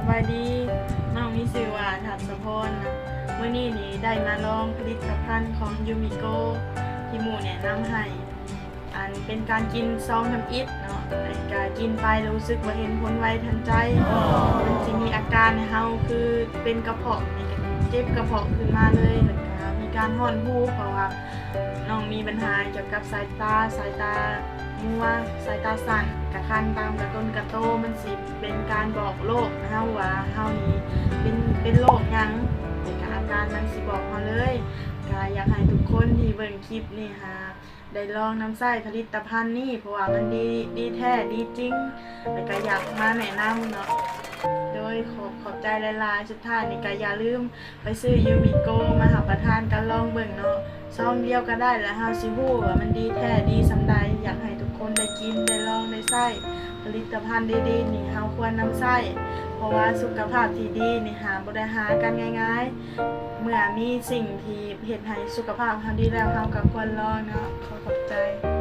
ສະບາຍດີ, ນ້ອງມີຊື່ວ່າ ທັດສະພອນ. ມື້ນີ້ນີ້ໄດ້ມາລອງຜະລິດຕະພັນຂອງຢູມິໂກ ທີ່ໝູ່ແນະນຳໃຫ້. ອັນເປັນການກິນຊອງທຳອິດເນາະ, ແລ້ວກະກິນໄປແລ້ວຮູ້ສຶກວ່າເຫັນຜົນໄວທັນໃຈ. ມັນຊິມີອາການໃຫ້ເຮົາຄືເປັນກະເພາະ, ເຈັບກະເພາະຂຶ້ນມາເລີຍ, ແລ້ວກະມີການຮ້ອນຫູ ເພາະວ່ານ້ອງມີບັນຫາກ່ຽວກັບສາຍຕາ, ສາຍຕາມົວ, ສາຍຕາສັ້ນ, ກະຄັນຕາມກະຕົ້ນກະໂຕ. ມັນຊິເປັນການບອກໂລກເຮົາວ່າເຮົານີ້ເປັນ, ເປັນໂລກຫຍັງ, ແລ້ວກະອາການມັນຊິບອກເຮົາເລີຍ. ກະຢາກໃຫ້ທຸກຄົນທີ່ເບິ່ງຄລິບນີ້ຫາ ໄດ້ລອງນຳໃຊ້ຜະລິດຕະພັນນີ້ ເພາະວ່າມັນດີ, ດີແທ້ ດີຈິງ, ແລ້ວກະຢາກມາແນະນຳເນາະ. ໂດຍ ຂອບ, ຂອບໃຈຫຼາຍໆ. ສຸດທ້າຍນີ້ກະຢ່າລືມໄປຊື້ຢູມິໂກມາຮັບປະທານກັນລອງເບິ່ງເນາະ. ຊອງດຽວກະໄດ້ ແລ້ວເຮົາຊິຮູ້ວ່າມັນດີແທ້ ດີສ່ຳໃດ. ຢາກໃຫ້ທຸກຄົນໄດ້ກິນ, ໄດ້ລອງ, ໄດ້ໃຊ້ຜະລິດຕະພັນດີໆນີ້ ເຮົາຄວນນຳໃຊ້, ເພາະວ່າສຸຂະພາບທີ່ດີນີ້ຫາບໍ່ໄດ້ຫາກັນງ່າຍໆ. ເມື່ອມີສິ່ງທີ່ເຮັດໃຫ້ສຸຂະພາບເຮົາດີແລ້ວ ເຮົາກໍຄວນລອງເນາະ. ຂໍຂອບໃຈ.